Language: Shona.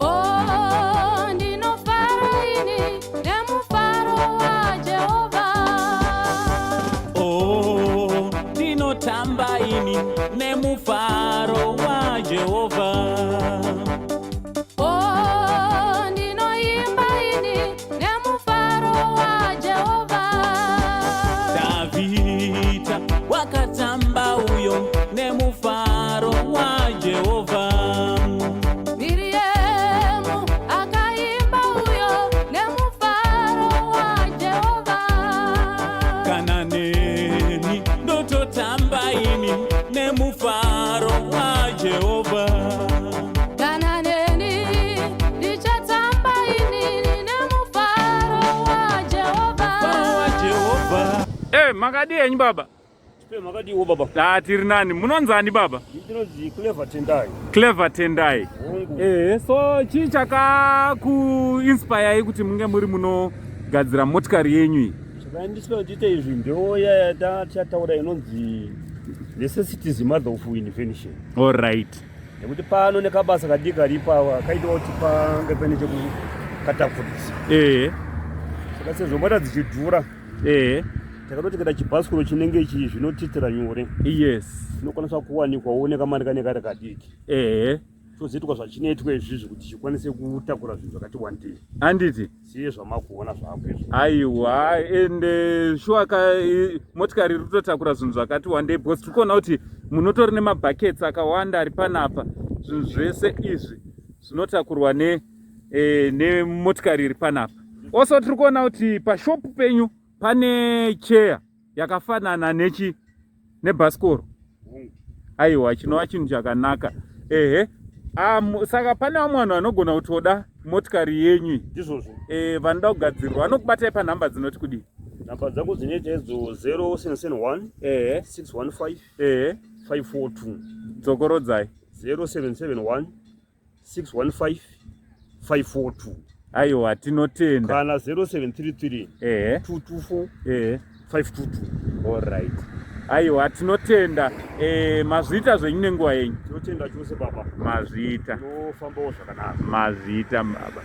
Oh, ndinofara ini nemufaro waJehovha. Oh, ndinotamba ini nemufaro waJehovha. Oh, ndinoimba ini nemufaro waJehovha. Dhavhidha wakatamba uyo nemufaro waJehovha. Miriyemu akaimba uyo nemufaro waJehovha. Kana neni ndototamba ini nemufaro waJehovha. Kana neni ndichatamba ini nemufaro waJehovha. Mufaro waJehovha. Makadii henyu baba? Tipe makadiwo baba. Ah, tiri nani. Munonzani baba? Ndinonzi Clever Tendai. Clever Tendai. Hongu. So chii chakakuinspirei kuti munge muri munogadzira motikari yenyu iyi? Chakandiswa kuti tiite izvi ndoya yatachataura inonzi necessity is mother of invention. All right. Nekuti pano nekabasa kadiki karipo ava kaita kuti pange pane chekukatakurisa. Saka sezvo mota dzichidhura, takatoti kana chibhasikoro chinenge ichi zvinotiitira nyore. Chinokwanisa kuwanikwawo nekamari kanenge kari kadiki. Chozoitwa zvachinoitwa izvizvi kuti chikwanise kutakura zvinhu zvakati wandei. Handiti? Siye zvamakuona zvako izvo. Aiwa, ende shuwa ka motikari iri kutotakura zvinhu zvakati wandei because tiri kuona kuti munotori nemabhakets akawanda ari panapa. Zvinhu zvese izvi zvinotakurwa nemotikari iri panapa. Also tiri kuona kuti pashopu penyu pane chair yakafanana nechi nebhasikoro. Aiwa, chinova chinhu chakanaka. Ehe. Saka pane vamwe vanhu vanogona kutoda motikari yenyu iyi. Ndizvozvo. Vanoda kugadzirwa vanokubatai panhamba dzinoti kudii? Nhamba dzangu dzinoita idzo 0771 615 542. Dzokorodzai. 0771 615 542. Aiwa, tinotenda. Kana 0733 224 522. All right. Aiwa, tinotenda. Mazviita zvenyu nenguva yenyu. Tinotenda chose baba. Mazviita. Tinofambawo zvakanaka. Mazviita baba.